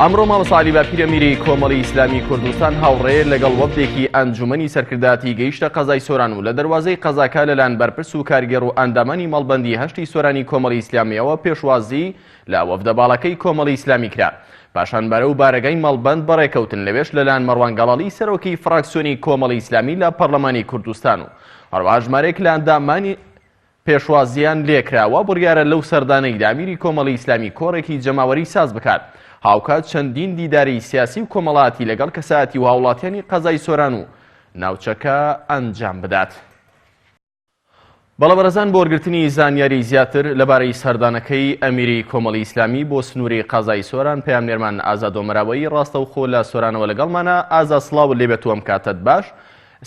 ئەمڕۆ مامۆستا عەلی باپیر ئەمیری کۆمەڵی ئیسلامی کوردستان هاوڕێ لەگەڵ وەفدێکی ئەنجومەنی سەرکردایەتی گەیشتە قەزای سۆران و لە دەروازەی قەزاکە لەلایەن بەرپرس و کارگێڕ و ئەندامانی مەڵبەندی هەشتی سۆرانی کۆمەڵی ئیسلامیەوە پێشوازی لە وەفدە باڵاکەی کۆمەڵی ئیسلامی کرا. پاشان بەرەو بارەگای مەڵبەند بەڕێکەوتن لەوێش لەلایەن مەڕوان گەڵاڵی سەرۆکی فراکسیۆنی کۆمەڵی ئیسلامی لە پەڕلەمانی کوردستان و هەروەها ژمارەیەک لە ئەندامانی پێشوازییان لێکرا، وا بڕیارە لەو سەردانەیدا ئەمیری کۆمەڵی ئیسلامی کۆڕێکی جەماوەری ساز بکات، هاوکات چەندین دیداری سیاسی و کۆمەڵایەتی لەگەڵ کەسایەتی و هاوڵاتیانی قەزای سۆران و ناوچەکە ئەنجام بدات. بەڵێ بەڕێزان بۆ وەرگرتنی زانیاری زیاتر لەبارەی سەردانەکەی ئەمیری کۆمەڵی ئیسلامی بۆ سنووری قەزای سۆران پەیامنێرمان ئازاد ئۆمەراوەیی ڕاستەوخۆ لە سۆرانەوە لەگەڵمانە. ئازاد سڵاوت لێبێت و ئەم کاتەت باش.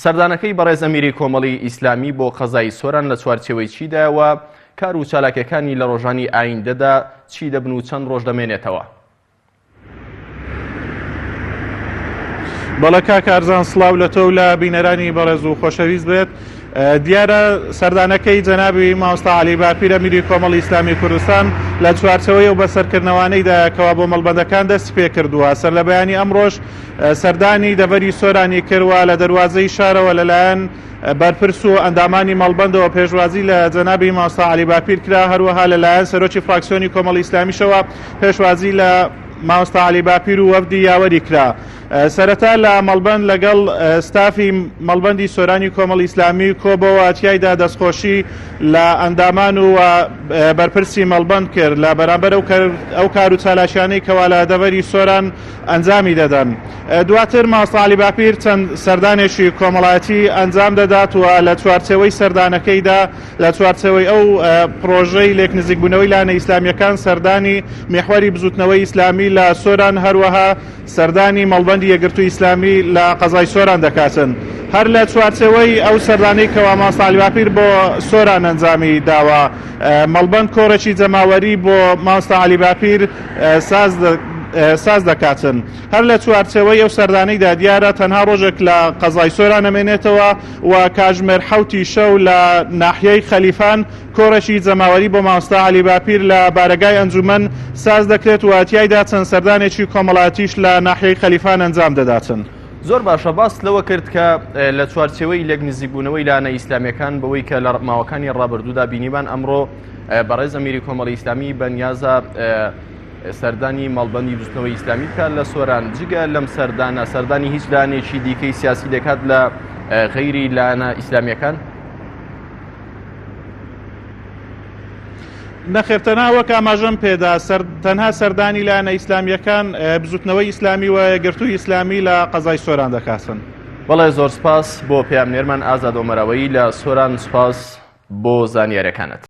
سەردانەکەی بەڕێز ئەمیری کۆمەڵی ئیسلامی بۆ قەزای سۆران لە چوارچێوەی چیدایە و کار و چالاکیەکانی لە ڕۆژانی ئایندەدا چی دەبن و چەند ڕۆژ دەمێنێتەوە؟ بەڵێ کاک کارزان سڵاو لە تۆ و لە بینەرانی بەڕێز و خۆشەویست بێت. دیارە سەردانەکەی جەنابی مامۆستا عەلی باپیر ئەمیری کۆمەڵی ئیسلامی کوردستان لە چوارچێوەی ئەو بەسەرکردنەوانەیدایە کەوا بۆ مەڵبەندەکان دەستی پێکردووە. سەرلەبەیانی ئەمڕۆش سەردانی دەڤەری سۆرانی کرد و لە دەروازەی شارەوە لەلایەن بەرپرس و ئەندامانی مەڵبەندەوە پێشوازی لە جەنابی مامۆستا عەلی باپیر کرا، هەروەها لەلایەن سەرۆکی فراکسیۆنی کۆمەڵی ئیسلامیشەوە پێشوازی لە مامۆستا عەلی باپیر و وەفدی یاوەری کرا. سەرەتا لە مەڵبەند لەگەڵ ستافی مەڵبەندی سۆرانی کۆمەڵی ئیسلامی کۆبەوە، تیایدا دەستخۆشی لە ئەندامان و بەرپرسی مەڵبەند کرد لە بەرامبەر ئەو کار و چالاکیانەی کەوا لە دەڤەری سۆران ئەنجامی دەدەن. دواتر مامۆستا عەلی باپیر چەند سەردانێکی کۆمەڵایەتی ئەنجام دەدات و لە چوارچێوەی سەردانەکەیدا لە چوارچێوەی ئەو پرۆژەی لێکنزیکبوونەوەی لایەنە ئیسلامییەکان سەردانی میحوەری بزووتنەوەی ئیسلامی لە سۆران هەروەها سەردانی مەڵبەندی یەکگرتووی ئیسلامی لە قەزای سۆران دەکاتن. هەر لە چوارچێوەی ئەو سەردانەی کەوا مامۆستا عەلی باپیر بۆ سۆران ئەنجامی داوە مەڵبەند کۆڕێکی جەماوەری بۆ مامۆستا عەلی باپیر ساز دەکاتن. هەر لە چوارچێوەی ئەو سەردانەیدا دیارە تەنها ڕۆژێک لە قەزای سۆران ئەمێنێتەوە و کاژمێر حەوتی شەو لە ناحیەی خەلیفان کۆڕێکی جەماوەری بۆ مامۆستا عەلی باپیر لە بارەگای ئەنجومەن ساز دەکرێت و تیایدا چەند سەردانێکی کۆمەڵایەتیش لە ناحیەی خەلیفان ئەنجام دەداتن. زۆر باشە باست لەوە کرد کە لە چوارچێوەی لێک نزیکبوونەوەی لایەنە ئیسلامیەکان بەوەی کە لە ماوەکانی ڕابردوودا بینیمان ئەمڕۆ بەڕێز ئەمیری کۆمەڵی ئیسلامی بە نیازە سەردانی مەڵبەندی بزوتنەوەی ئیسلامی بکات لە سۆران جگە لەم سەردانە سەردانی هیچ لایەنێکی دیکەی سیاسی دەکات لە غەیری لایەنە ئیسلامیەکان؟ نەخێر تەنها وەک ئاماژەم پێدا تەنها سەردانی لایەنە ئیسلامیەکان بزوتنەوەی ئیسلامی و یەکگرتووی ئیسلامی لە قەزای سۆران دەکاتن. بەڵێ زۆر سپاس بۆ پەیامنێرمان ئازاد ئۆمەراوەیی لە سۆران سپاس بۆ زانیارەکانت.